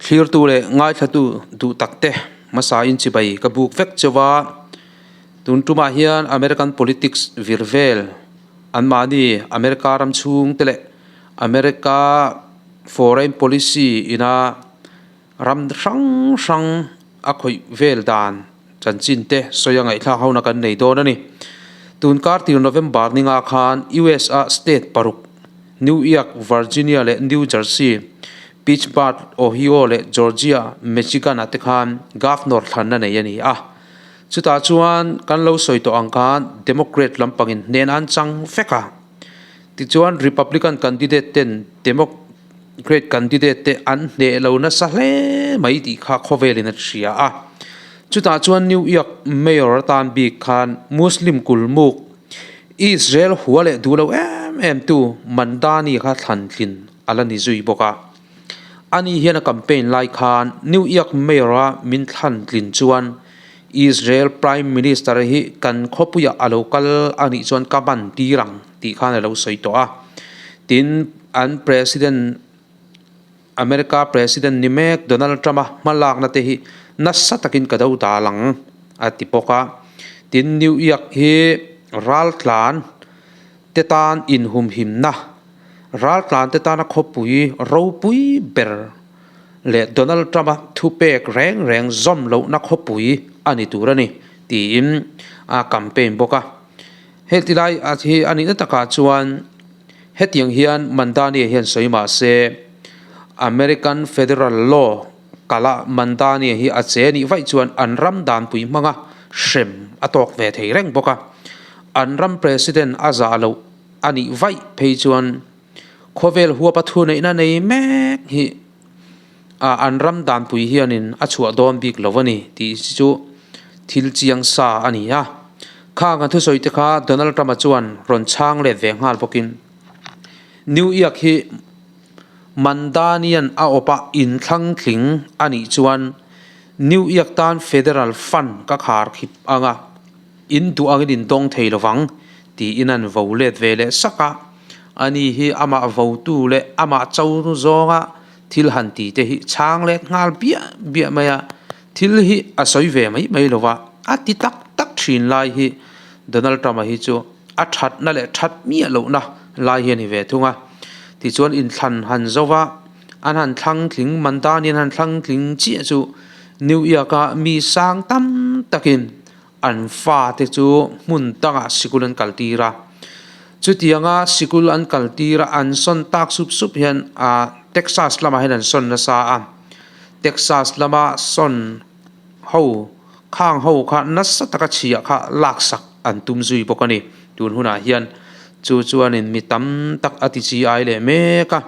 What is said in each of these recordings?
Thlirtu leh ngaithlatu duh takte hmasa in chibai ka buk vek cheu a, tun tumah hian American politics vir vel anmahni America ram chhungte leh America foreign policy ina ram hrang hrang a khawih vel dan chanchin te sawi a ngaihthlak hona kan nei dawn a ni. Tun kar tir November ninga khan US a state paruk New York, Virginia leh New Jersey, Pittsburgh, Ohio leh Georgia, Michigan ah te khan Governor thlanna nei a ni a. Chutah chuan kan lo sawi tawh ang khan Democrat lampangin hnen an chang vek a. Tichuan Republican candidate ten Democrat candidate te an hneh lo nasa hle mai tih kha khawvelin a hria a. Chutah chuan New York Mayor atan bik khan Muslim kulmuk Israel hua leh duh lo em em tu Mandani kha thlan tlin a la ni zui bawk a. Ani hian a campaign lai khan New York Mayor a min thlan tlin chuan Israel Prime Minister hi kan khawpuiah a lo kal a nih chuan ka ban tir ang tih khan a lo sawi tawh a. Tin, an President America President ni mek Donald Trump-a hmalakna te hi nasa takin ka do dal ang a ti bawk a. Tin, New York hi raltlan te tan inhumhimna, raltlan te tana khawpui ropui ber leh Donald Trump-a thupek reng reng zawm lohna khawpui a ni tur a ni tiin a campaign bawk a. Heti lai hi a nihna takah chuan hetiang hian Mandani hian sawi mah se, American Federal Law kala Mandani hi a che nih vaih chuan an ram danpui hmanga hrem a tawk ve thei reng bawk a. An ram President a zah loh a nih vaih phei chuan khawvel huapa thuneihna nei mek hi an ram danpui hianin a chhuah dawn bik lo a ni tih chu thil chiang sa a ni a. Khang a thusawi te kha Donald Trump-a chuan rawn chhang let ve nghal bawkin New York hi Mandanian a awpa inthlang tling a nih chuan New York tan federal fund ka khar khip ang a, in duh angin in dawng thei lovang tiin an vo let ve leh sak a. Ani hi amah votu leh amah cho zawnga thil han ti te hi chhang let nghal biah biah mai a, thil hi a sawi ve mai mai lo va, a ti tak tak thin lai hi Donald Trump-a hi chu a thatna leh that miah lohna lai hi a ni ve thung a. Tichuan inthlan han zo va, an han thlang tling Mandani an han thlang tling chiah chu New York-a mi sang tam takin An fate chu hmun dangah sikul an kaltir a. Chutianga sikul an kaltir a, an sawn tak sup sup hian ah Texas lamah hian an sawn nasa a. Texas lama sawn ho khang ho kha nasa taka chhiah kha laksak an tum zui bawk a ni. Tun hunah hian chu chuanin mi tam tak a ti chi ai leh mek a.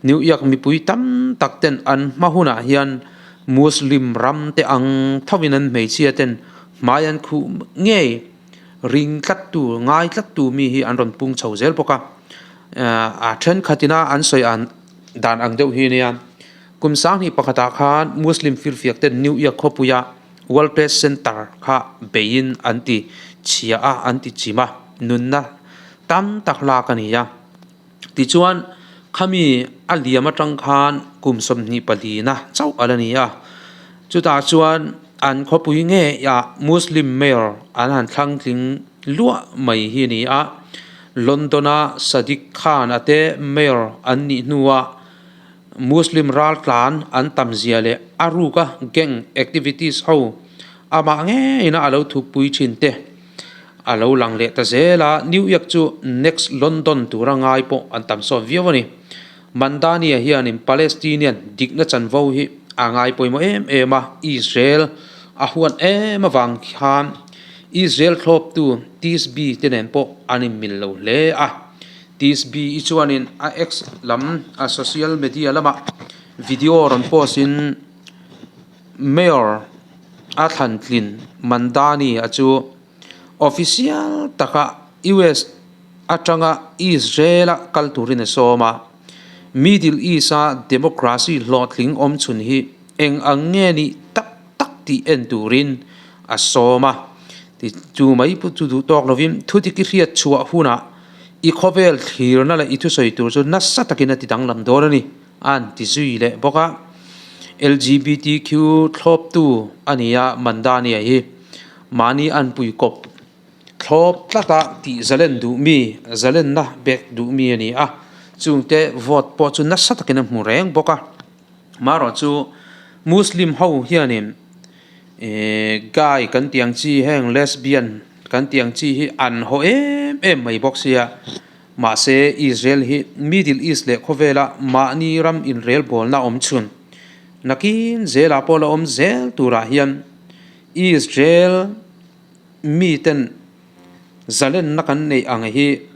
New York mipui tam tak ten an hma hunah hian Muslim ram te ang thovin an hmeichhia ten hmai an khuh ngei ring tlat tu, ngai tlat tu mi hi an rawn pung chho zel bawk a. A thenkhatin a an sawi an dan ang deuh hi nia. Kum sanghnih pakhatah khan Muslim firfiak ten New York khawpuia World Trade Center kha beiin an ti chhia a, an ti chim a, nunna tam tak lak a ni a. Tichuan, khami a liam atang khan kum 24 na chauh a la ni a. Chutah chuan an khawpui ngeiah Muslim Mayor an han thlang tling luah mai hi a ni a. London-a Sadiq Khan-a te Mayor an nih hnuah Muslim raltlan an tam zia leh a ruka gang activities ho amah ngeina a lo thupui thin te. A lo lang leh ta zel a, New York chu next London tura ngai pawh an tam sawt viau a ni. Mandani-a hianin Palestinian dikna chanvo hi a ngai pawimawh em em a, Israel a huat em avang khan Israel thlawptu Tisbi te nen pawh an inmil lo hle a. Tisbi i chuanin a X lam a social media lamah video rawn post in, Mayor a thlan tlin Mandani a chu official taka US atanga Israel a kal turin a sawm a. Middle East a democracy hlawhtling awm chhun hi eng ang nge nih tak tak tih en turin a sawm a. Ti chu mai pawh chu duh tawk lovin thudik i hriat chhuah hunah i khawvel thlirna leh i thusawi tur chu nasa takin a ti danglam dawn a ni. A an ti zui leh bawk a. LGBTQ thlawptu a ni a, Mandani-a hi mahni anpui kawp thlawp tlata tih zalen duh mi, zalenna bek duh mi a ni a, chungte vote pawh chu nasa takin a hmu reng bawk a. Marawh chu Muslim ho hianin ihh guy kan tih ang chi heng lesbian kan tih ang chi hi an haw em em mai bawk sia. Mahse, Israel hi Middle East leh khawvela mahni ram inrelbawlna awm chhun nakin zelah pawh la awm zel turah hian Israel miten zalenna kan neih ang hi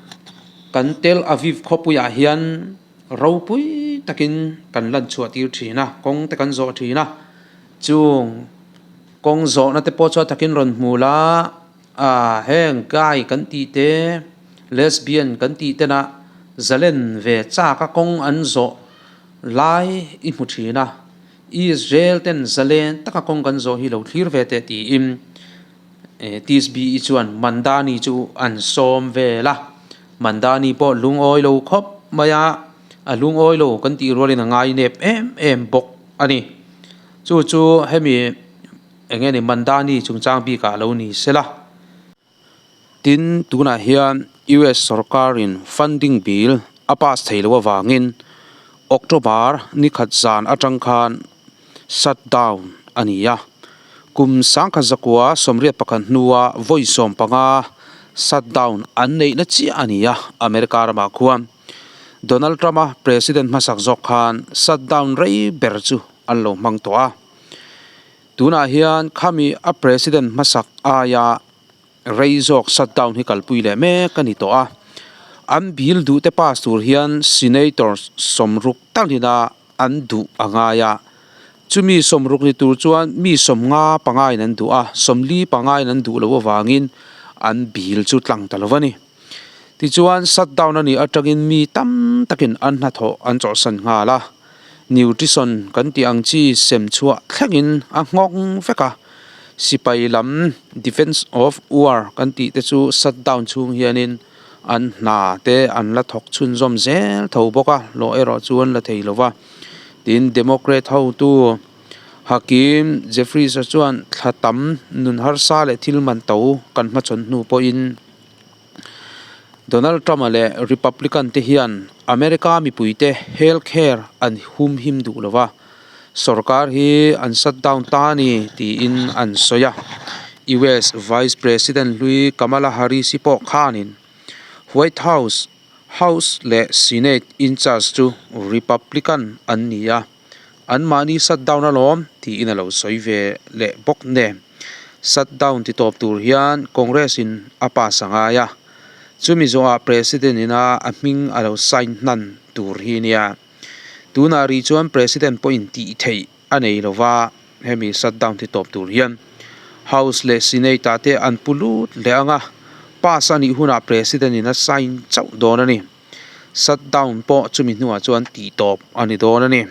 kan Tel Aviv khawpuiah hian ropui takin kan lan chhuah tir thin a, kawng te kan zawh thin a, chung kawng zawhna te pawh chu a takin rawn hmu la. A heng guy kan tih te, lesbian kan tih tena zalen ve chak a kawng an zawh lai i hmu thin a, Israel ten zalen taka kawng kan zawh hi lo thlir ve teh tiin Tisbi-i chuan Mandani chu an sawm vel a, Mandani pawh lungawi lo khawp mai a, a lungawi lo kan tih rualin a ngai nep em em bawk a ni. Chu chu hemi. Eng nge ni Mandani chungchang bikah lo ni sela. Tin, tunah hian US sorkarin funding bill a pass thei lo avangin October ni khat zan atang khan shut down a ni a. Kum 1981 hnua vawi 15 shut down an neihna chiah a ni a America ramah khuan. Donald Trump-a president hmasak zawk khan shut down rei ber chu an lo hmang tawh a. Tunah hian khami a president hmasak aia rei zawk shutdown hi kalpui leh mek a ni tawh a. An bill duh te pass tur hian senator sawmruk talina an duh a ngai a. Chumi sawmruk ni tur chuan mi sawmnga pangain an duh a, sawmli pangain an duh loh avangin an bill chu tlang ta lo a ni. Tichuan shutdown a nih atangin mi tam takin an hnathawh an chawlhsan nghal a, nutrition kan tih ang chi sem chhuah thlengin a nghawng vek a, sipai lam defence of war kan tih te chu shutdown chhung hianin an hna te an la thawk chhunzawm zel tho bawk a, hlawh erawh chu an la thei lo va, tin democrat hotu Hakim Jeffries-a chuan thla tam nun harsa leh thil man to kan hmachhawn hnu pawhin. Donald Trump-a leh Republican te hian America mipuite health care an humhim duh lo va, sorkar hi an shut down ta a ni tiin an sawi a. US Vice President hlui Kamala Harris-i pawh khanin White House, House leh Senate in-charge chu Republican an ni a. Anmahni shut down alawm tiin a lo sawi ve leh bawk nen. Shut down ti tawp tur hian Congress in a pass a ngai a, chumi zawhah President ina a hming a lo sign hnan tur hi nia. Tunah rih chuan President pawhin tih theih a nei lo va, hemi shut down ti tawp tur hian House leh Senate ah te an pu lut leh ang a, pass a nih hunah President in a sign chauh dawn a ni. Shut down pawh chumi hnuah chuan tih tawp a ni dawn a ni.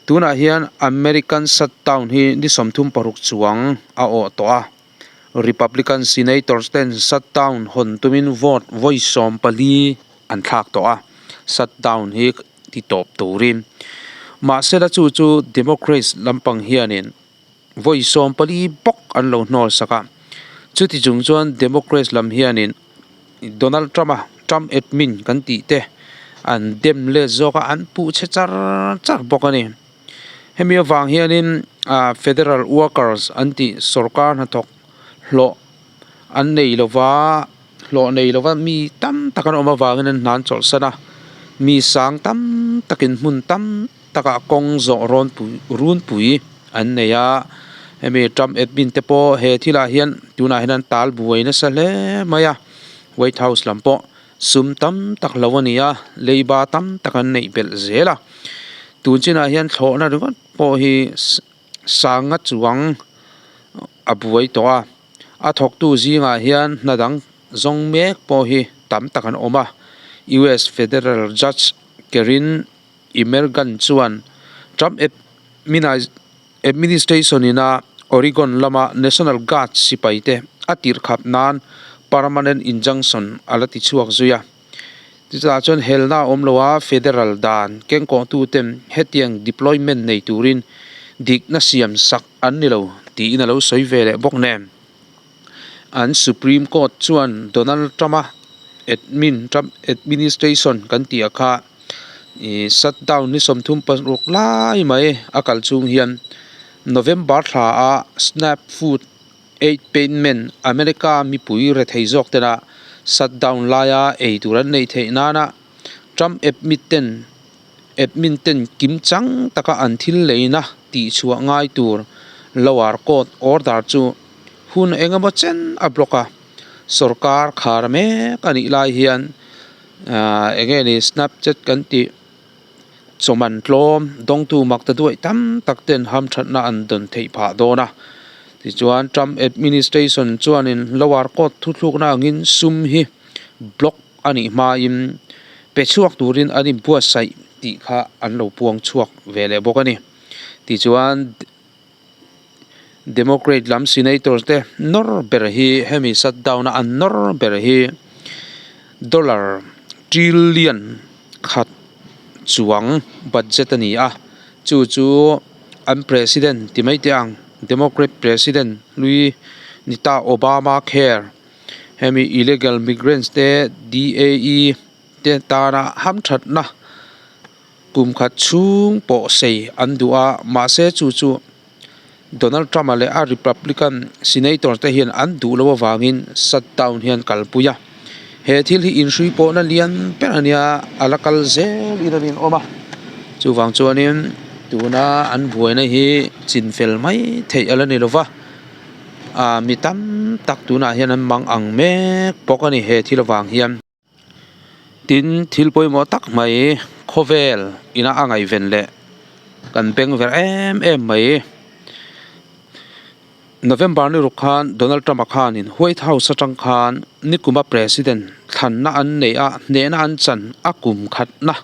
Tunah hian American shut down hi ni 36 chuang a awh tawh a. Republican senators ten shut down hawn tumin vote vawi 14 an thlak tawh a, shut down hi ti tawp turin. Mahsela chu chu Democrats lampang hianin vawi 14 bawk an lo hnawl sak a. Chuti chung chuan Democrats lam hianin Donald Trump-a Trump admin kan tih te an dem let zawk a, an puh chhe char char bawk a ni. Hemi avang hianin ah federal workers an tih sorkar hnathawk hlawh an nei lova hlawh nei lova mi tam tak an awm avangin an hna an chawlhsan a, mi sang tam takin hmun tam takah kawng zawh rawn pui runpui an nei a, hemi Trump admin te pawh he thilah hian tunah hian an tal buai nasa hle mai a, White House lam pawh sum tam tak lo a ni a, leiba tam tak an neih belh zel a, tun chinah hian thlawhna ringawt pawh hi sanga chuang a buai tawh a, a thawktu zingah hian hna dang zawng mek pawh hi tam tak an awm a, US Federal Judge Karine Emergan chuan Trump administration ina Oregon lama National Guard sipaite a tirhkhap nan permanent injunction a la ti chhuak zui a. Chutah chuan helna a awm lo a, federal dan kengkawhtuten hetiang deployment nei turin Dikna siam sak an ni lo tiin a lo sawi ve leh bawk nen. An Supreme Court chuan Donald Trump-a admin Trump administration kan tih ah kha ih shutdown ni 36 lai mai a kal chung hian November thla a Snap Food Aid Payment America mipui rethei zawk tena shutdown laia ei tur an neih theih nana Trump admit ten Admin ten kim chang taka an thil leina tih chhuah ngai tur lower court order chu hun eng emaw chen a block a, sorkar khar mek a nih lai hian ahh eng nge ni snapchat kan tih chawman tlawm dawngtu mak ta duaih tam tak ten hamthatna an dawn theih phah dawn a, tichuan Trump administration chuanin lower court thuthlukna angin sum hi block a nih hmain pe chhuak turin an inbuatsaih tih kha an lo puang chhuak ve leh bawk a ni. Tichuan Democrat lam Senator te nawr ber hi hemi shutdown a an nawr ber hi dollar trillion khat chuang budget a ni a, chu chu an president ti mai teh ang Democrat president hlui ni ta Obama care. Hemi illegal migrants te DAE te tana hamthatna kum khat chhung pawh sei an duh a, mahse chu chu Donald Trump-a leh a Republican senator te hian an duh loh avangin shutdown hian kalpui a, he thil hi inhrui pawhna lian ber a nia a la kal zel in a rinawm a, chuvang chuanin tuna an buaina hi chinfel mai theih a la ni lova. Ah mi tam tak tunah hian an mang ang mek bawk a ni he thil avang hian tin thil pawimawh tak mai khawvel ina a ngaihven leh kan beng ver em em mai November ni ruk khan Donald Trump a khanin White House atang khan nikuma president thlanna an neih a hnehna an chan a kum khatna.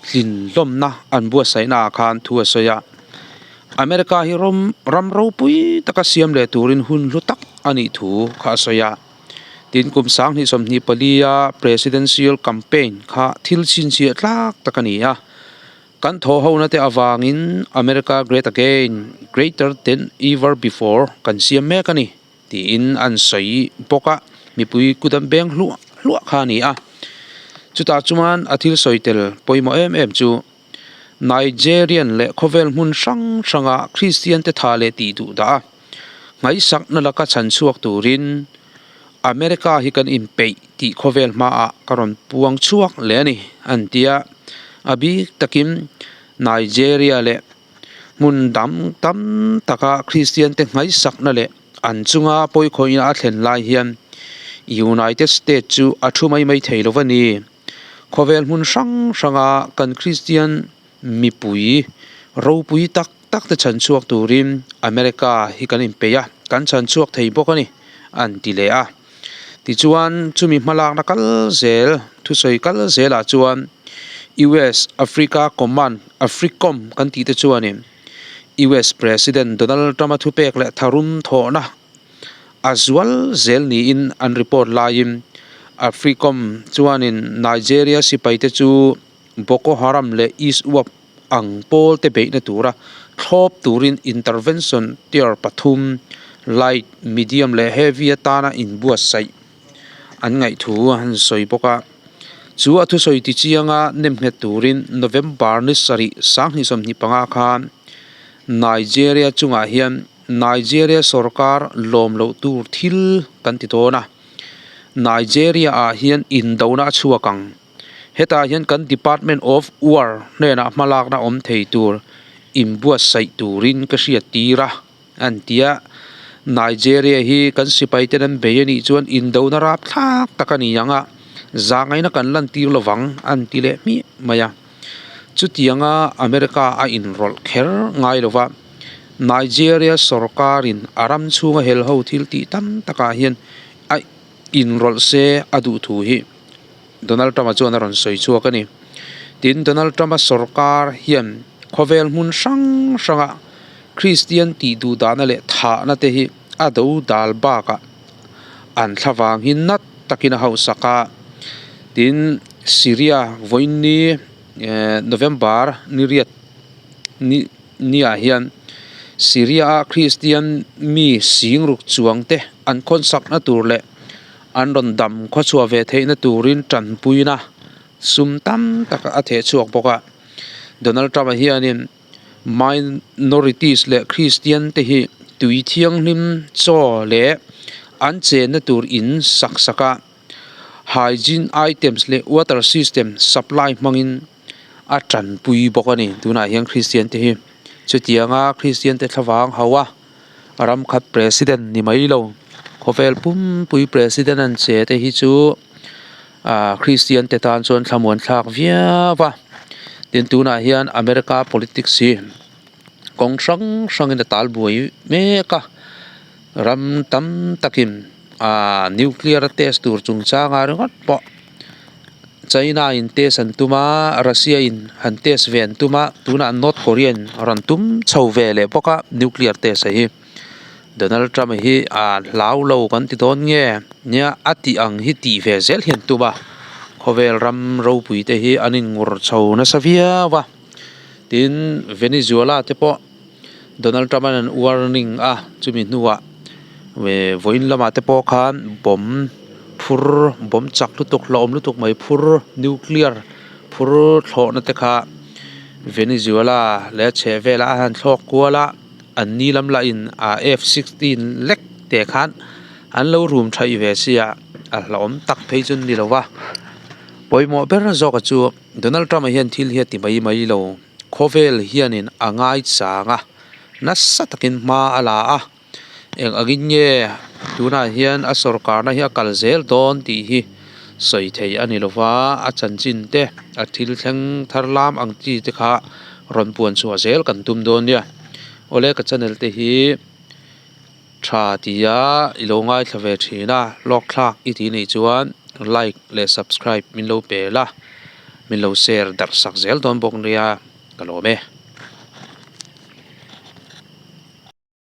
Tlinhlawmna an buatsaihna ah khan thu a sawi a, America hi rawm ram ropui taka siam leh turin hun hlu tak a nih thu kha a sawi a. Tin, kum 2024 a presidential campaign kha thil chhinchhiah tlak tak a ni a, kan thawh hona te avangin America great again, greater than ever before kan siam mek a ni tiin an sawi bawk a, mipui kut an beng hluah hluah kha a ni a. Chutah chuan a thil sawi tel pawimawh em em chu Nigerian leh khawvel hmun hrang hranga Kristian te tha leh tih duh dah a, ngaihsakna laka chhan chhuak turin America hi kan inpeih tih khawvel hmaah ka rawn puang chhuak leh a ni an ti a, a bik takin Nigeria leh Hmun dang tam taka Kristiante nghaisakna leh an chunga pawikhawihna a thlen lai hian United States chu a thu mai mai thei lo va ni. Khawvel hmun hrang hranga kan Kristian mipui ropui tak tak te chhan chhuak turin America hi kan inpeih a, kan chhan chhuak thei bawk a ni, an ti leh a. Tichuan, chumi hmalakna kal zel, thusawi kal zelah chuan US Africa Command, Africom, kan tih te chuanin US President Donald Trump-a thupek leh tharum thawhna a zual zel niin an report laiin Africom chuanin Nigeria sipaite chu Boko Haram leh ISWAP ang pawl te beihna tura thlawp turin intervention tier pathum, light, medium leh heavy atana inbuatsaih an ngaih thu a han sawi bawk a. Chu a thusawi ti chianga nemnghet turin November ni sarih 2025 khan Nigeria chungah hian Nigeria sorkar lawm loh tur thil kan ti dawn a, Nigeria ah hian indona a chhuak ang. Hetah hian kan Department of War hnenah hmalakna awm thei tur inbuatsaih turin ka hriat tir a, an ti a. Nigeria hi kan sipai ten an bei a nih chuan indona rapthlak tak a ni ang a, zahngaihna kan lantir lovang an ti leh hmiah mai a. Chutianga America a inrawlh kher ngai lova, Nigeria sorkarin a ram chhunga helho thil tih tam takah hian a inrawlh se a duh thu hi. Donald Trump-a chuan a rawn sawi chhuak a ni. Tin, Donald Trump-a sorkar hian khawvel hmun hrang hranga Kristian tih duh dahna leh thahna te hi a do dal bakah an thla vang hi nat takin a hauhsak a. Tin, Syria vawiinni November ni riat ni niah hian. Syria-a Kristian mi singruk chuangte an khawnsakna tur leh an rawn dam khawchhuah ve theihna turin tanpuina sum tam tak a theh chhuak bawk a. Donald Trump-a hianin minorities leh Kristian te hi tui thianghlim chaw leh an chenna tur in sak sak a, hygiene items leh water system supply hmangin a tanpui bawk a ni. Tunah hian Kristian te hi chutianga Kristian te thlavang hauh a, ram khat president ni mai lo khawvel pumpui president an che te hi chu ah Kristian te tan chuan thlamuan thlak viau a tin tunah hian America politics hi kawng hrang hrangin a tal buai mek a ram tam takin ah nuclear a test tur chungchangah ringawt pawh China in test an tum a Russia in han test ve an tum a tunah North Korea in rawn tum chho ve leh bawk a nuclear test a hi Donald Trump a hi ah hlau lo kan ti dawn nge nia a tih ang hi tih ve zel hi an tum a khawvel ram ropui te hi an in ngur chho nasa viau a tin Venezuela te pawh Donald Trump an warning a chumi hnuah vawiin lamah te pawh khan bomb phur bomb chak lutuk hlauhawm lutuk mai phur nuclear phur thlawhna te kha Venezuela leh a chheh velah a han thlawk kual a an ni lam lah in ah f sixteen lek te khan an lo rum thaih ve sia a hlauhawm tak phei chu ni lo va pawimawh ber zawk a chu Donald Trump a hian thil hi a ti mai mai lo. Khawvel hianin a ngaichang a, nasa takin hma a la a, eng angin nge tunah hian a sawrkarna hi a kal zel dawn tih hi sawi thei a ni lova, a chanchin te a thil thleng thar lam ang chi te kha rawn puan chhuah zel kan tum dawn nia. Awle ka channel te hi tha tia i lo ngaithla ve thin a, hlawk thlak i tih nih chuan like leh subscribe min lo pe la, min lo share darh sak zel dawn bawk nia ka lawm e.